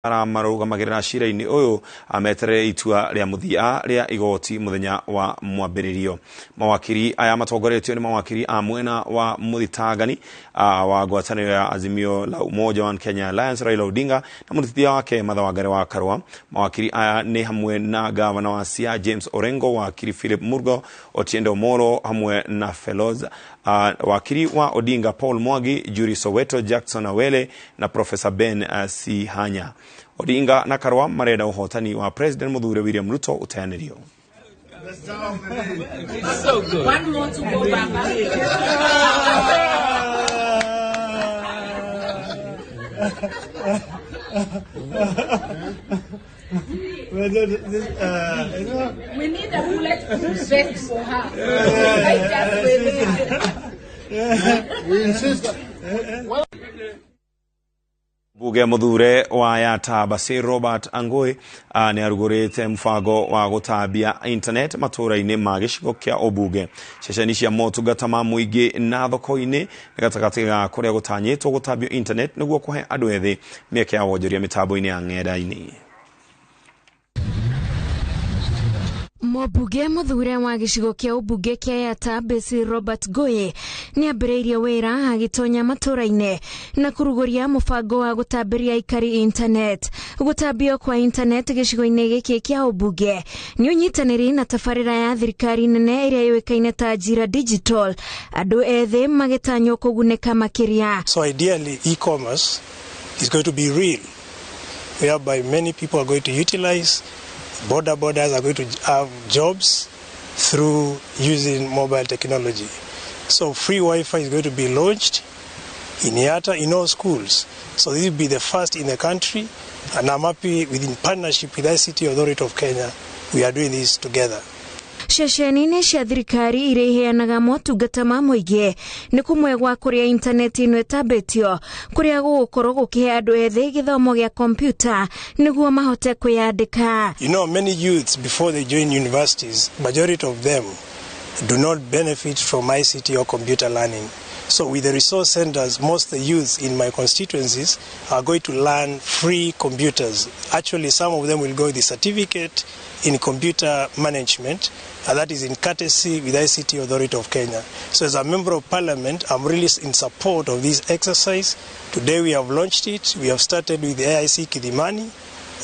Aramarũgamagĩrĩra cira-inĩ ũyũ ameterere itua rĩa mũthia rĩa igoti mũthenya wa mwambĩrĩrio. Mawakiri aya matongoretio nĩ mawakiri a mwena wa mũthitangani wa ngwatanĩro ya Azimio la Umoja One Kenya Alliance Raila Odinga na mũtithia wake Martha Wangari wa Karua. Mawakiri aya nĩ hamwe na gavana wa Siaya James Orengo, wakiri Philip Murgo, Otiende Omolo hamwe na Feloz, wakiri wa Odinga Paul Mwangi, Juri Soweto, Jackson Awele na Professor Ben Sihanya. Odinga na Karua marenda ũhotani wa President Muthure William Ruto ũteanĩrio. So good. One more to go, Baba. We need a bulletproof vest for her. I just wait. We insist. Bunge muthure wa Yatta Basir Robert Angoi nĩ arugũrĩte mũbango wa gũtambia internet matũra-inĩ ma gĩcigo kĩa ũmbunge. Ceceni cia motungata ma mũingĩ na thoko-inĩ nĩ gatagatĩ ga kũrĩa gũtanyĩtwo gũtambio internet nĩguo kũhe andũ ethĩ mĩeke ya wonjoria mĩtambo-inĩ ya ng'enda-inĩ. Mũmbunge mũthure wa gĩcigo kĩa ũmbunge kĩa Yatta Basil Robert Ngũĩ nĩ ambĩrĩirie wĩra agĩtonya matũra-inĩ na kũrugũria mũbango wa gũtambĩria aikari internet. Gũtambio kwa internet gĩcigo-inĩ gĩkĩ kĩa ũmbunge nĩ ũnyitanĩri na tabarĩra ya thirikari nene ĩrĩa yũĩkaine ta Ajira Digital, andũ ethĩ magĩtanywo kũgunĩka makĩria. So ideally e-commerce is going to be real, whereby many people are going to utilize. Border borders are going to have jobs through using mobile technology. So free Wi-Fi is going to be launched in Yatta in all schools. So this will be the first in the country, and I'm happy within partnership with ICT Authority of Kenya, we are doing this together. Ceceni-inĩ cia thirikari iria iheanaga motungata ma mũingĩ nĩ kũmwe gwa kũrĩa intaneti ĩno ĩtambĩtio, kũrĩa gũgũkorwo gũkĩhe andũ ethĩ gĩthomo gĩa kompyuta nĩguo mahote kwĩyandĩka. You know, many youths before they join universities, majority of them do not benefit from ICT or computer learning. So with the resource centers, most of the youths in my constituencies are going to learn free computers. Actually, some of them will go with the certificate in computer management, and that is in courtesy with ICT Authority of Kenya. So as a member of parliament, I'm really in support of this exercise. Today we have launched it. We have started with the AIC Kithimani.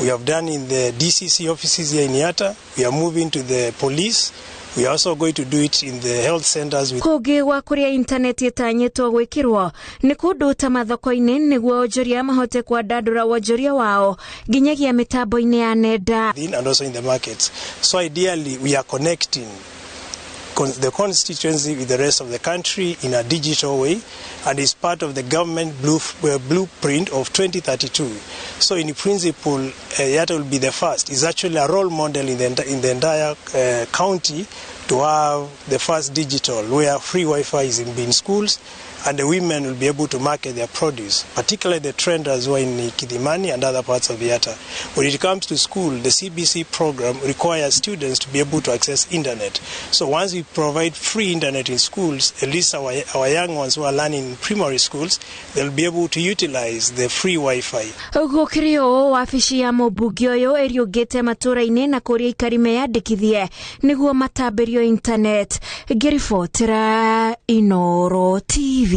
We have done in the DCC offices here in Yatta. We are moving to the police. We are also going to do it in the health centers. With Kũngĩ gwa kũrĩa intaneti ĩtanyĩtwo gwĩkĩrwo nĩ kũndũ ta mathoko-inĩ nĩguo onjoria mahote kwandandũra wonjoria wao nginyagia mĩtambo-inĩ ya nenda. And also in the markets. So ideally we are connecting the constituency with the rest of the country in a digital way, and is part of the government blueprint of 2032. So in principle, Yatta will be the first. It's actually a role model in the entire county to have the first digital, where free Wi-Fi is in schools, and the women will be able to market their produce, particularly the trenders who are in Kithimani and other parts of Yatta. When it comes to school, the CBC program requires students to be able to access internet. So once we provide free internet in schools, at least our young ones who are learning in primary schools, they'll be able to utilize the free Wi-Fi. Gũkĩrĩ ũũ, wabici ya mũmbunge ũyũ ĩriũngĩte matũra-inĩ na kũrĩa aikari meyandĩkithie nĩguo matambĩrio internet. Ngĩribotera Inooro TV,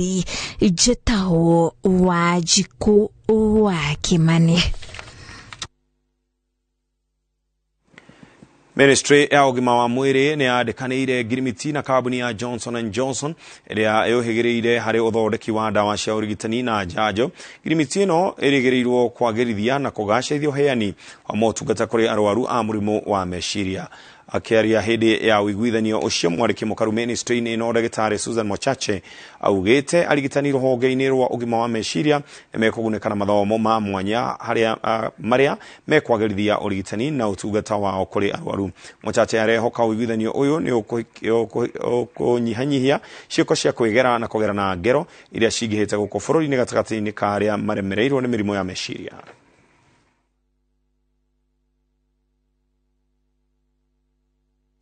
njĩtagwo Wanjikũ wa Kĩmani. Ministry ya ũgima wa mwĩrĩ nĩ yandĩkanĩire ngirimiti na kambuni ya Johnson and Johnson ĩrĩa yũhĩgĩrĩire harĩ ũthondeki wa ndawa cia ũrigitani na njanjo. Ngirimiti ĩno ĩrĩgĩrĩirwo kwagĩrithia na kũgacĩrithia ũheani wa motungata kũrĩ arwaru a mũrimũ wa meciria. Akĩaria hĩndĩ ya ũiguithanio ũcio, mwandĩki mũkaru ministry-inĩ ĩno ndagĩtarĩ Susan Mochache augĩte arigitani rũhonge-inĩ rwa ũgima wa meciria nĩ mekũgunĩka na mathomo ma mwanya harĩa marĩa mekwagĩrithia ũrigitani na ũtungata wao kũrĩ arwaru. Mochache arehoka ũiguithanio ũyũ nĩ ũkũnyihanyihia ciĩko cia kwĩgera na kũgerana ngero iria cingĩhĩte gũkũ bũrũri-inĩ gatagatĩ-inĩ ka arĩa maremereirwo nĩ mĩrimũ ya meciria.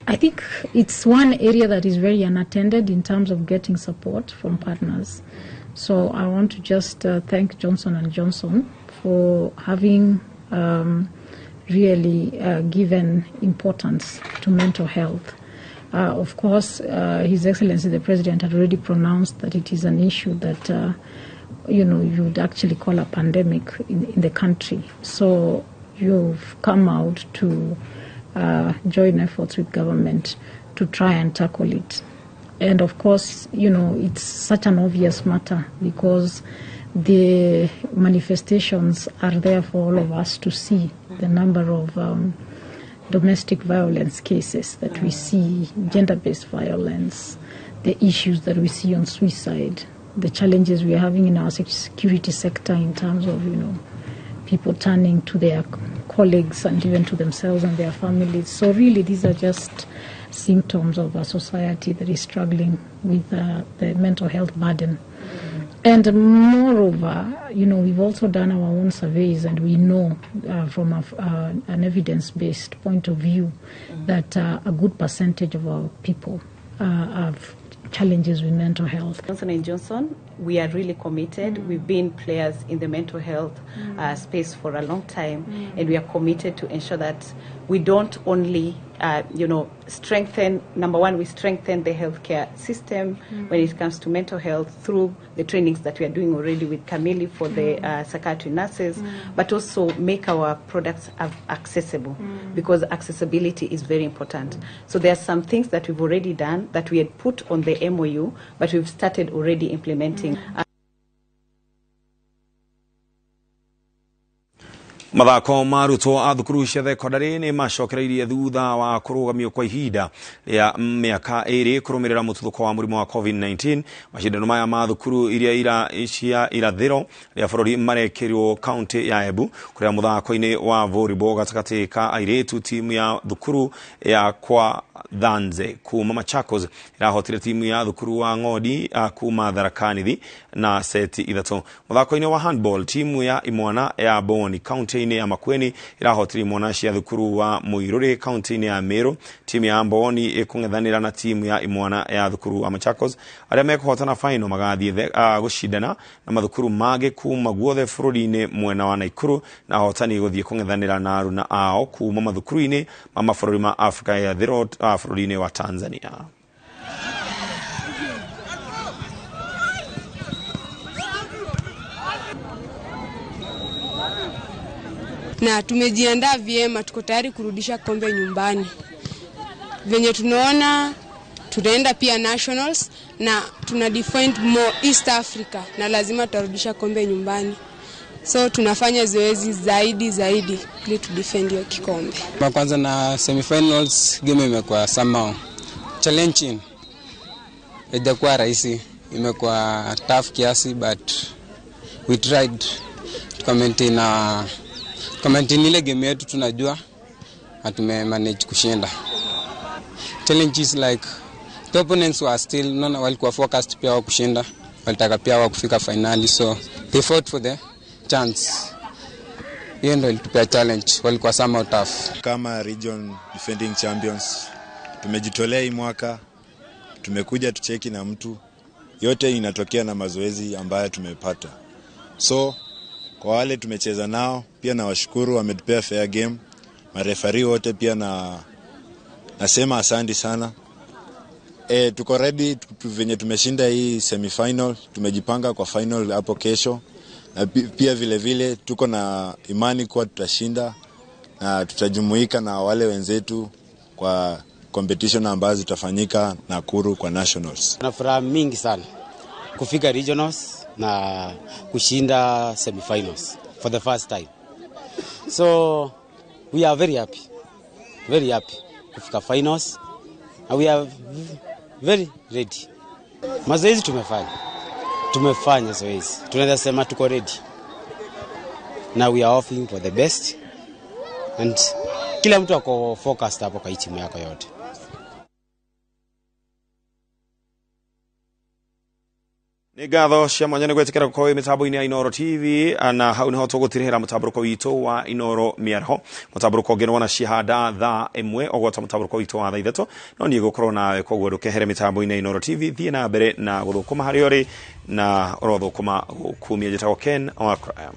I think it's one area that is very unattended in terms of getting support from partners. So I want to just thank Johnson & Johnson for having really given importance to mental health. Of course, His Excellency the President had already pronounced that it is an issue that you would actually call a pandemic in the country. So you've come out to join efforts with government to try and tackle it. And of course, it's such an obvious matter because the manifestations are there for all of us to see. The number of domestic violence cases that we see, gender-based violence, the issues that we see on suicide, the challenges we are having in our security sector in terms of, people turning to their colleagues and even to themselves and their families. So really these are just symptoms of a society that is struggling with the mental health burden. And moreover, we've also done our own surveys, and we know from an evidence-based point of view that a good percentage of our people have challenges with mental health. Johnson & Johnson, we are really committed. We've been players in the mental health space for a long time, and we are committed to ensure that we don't only, strengthen, number one, we strengthen the healthcare system when it comes to mental health through the trainings that we are doing already with Kamili for the psychiatry nurses, but also make our products accessible, because accessibility is very important. So there are some things that we've already done that we had put on the MOU, but we've started already implementing. Mathako ma arutwo a thukuru cia thekondarĩ nĩ macokereirie thutha wa kũrũgamio kwa ihinda rĩa mĩaka 2 kũrũmĩrĩra mũtuthũko wa mũrimũ wa COVID-19. Macindano maya ma thukuru iria cia irathĩro rĩa bũrũri marekĩrwo kaunti ya Embu, kũrĩa mũthako-inĩ wa volleyball gatagatĩ ka airĩtu timu ya thukuru ya kwa Thanze kuma Machakos irahotire timu ya thukuru wa Ng'ondi kuma Tharaka Nithi na seti 3. Mũthako-inĩ wa handball timu ya Imwana ya Boni kaunti-inĩ ya Makueni irahotire imwana cia thukuru wa Muiruri kaunti-inĩ ya Meru. Timu ya Mboni ikũng'ethanĩra na timu ya Imwana ya thukuru wa Machakos. Arĩa mekũhotana final magathiĩ gũcindana na mathukuru mangĩ kuma guothe bũrũri-inĩ mwena wa Naikuru, na ahotani gũthiĩ kũng'ethanĩra na aruna ao kuma mathukuru-inĩ ma mabũrũri ma Afrika ya Ithũĩro bũrũri-inĩ wa Tanzania. Na tumejiandaa vyema, tuko tayari kurudisha kombe nyumbani. Venye tunaona tunaenda pia nationals na tuna defend more East Africa, na lazima tutarudisha kombe nyumbani. So tunafanya zoezi zaidi ili tu defend hiyo kikombe. Kwanza na semifinals game imekuwa somehow challenging. Haijakuwa rahisi, imekuwa tough kiasi, but we tried to maintain ile game yetu tunajua na tumemanage kushinda. Challenges like the opponents were still naona walikuwa focused pia wa kushinda, walitaka pia wa kufika finali, so they fought for the chance. Hiyo ndio ilitupea challenge, walikuwa somehow tough. Kama region defending champions tumejitolea hii mwaka, tumekuja tucheki na mtu, yote inatokea na mazoezi ambayo tumepata. So kwa wale tumecheza nao pia na washukuru, wametupea fair game. Marefari wote pia na nasema asante sana. Tuko ready venye tumeshinda hii semifinal, tumejipanga kwa final hapo kesho. Na pia vile vile tuko na imani kuwa tutashinda na tutajumuika na wale wenzetu kwa competition ambazo zitafanyika Nakuru kwa nationals. Na furaha mingi sana kufika regionals na kushinda semifinals for the first time. So we are very happy kufika finals, and we are very ready. Mazoezi tumefanya zoezi, tunaweza sema tuko ready. Now we are hoping for the best, and kila mtu ako focused hapo kwa timu yako yote. Nĩ ngatho cia mwanya nĩ gwĩtĩkĩra gũkorwo wĩ mĩtambo-inĩ ya Inooro TV, na hau nĩho tũgũtirĩhĩra mũtambũrũko witũ wa Inooro Mĩaraho. Mũtambũrũko ũngĩ nĩwona cihanda thaa 1 ũgwata mũtambũrũko witũ wa thaa 3, no niĩ gũkorwo nawe, koguo ndũkehere mĩtambo-inĩ ya Inooro TV. Thiĩ na mbere na gũthũkũma harĩa ũrĩ, na ũrothũkũma gũkumia. Njĩtagwo Ken Wakraya.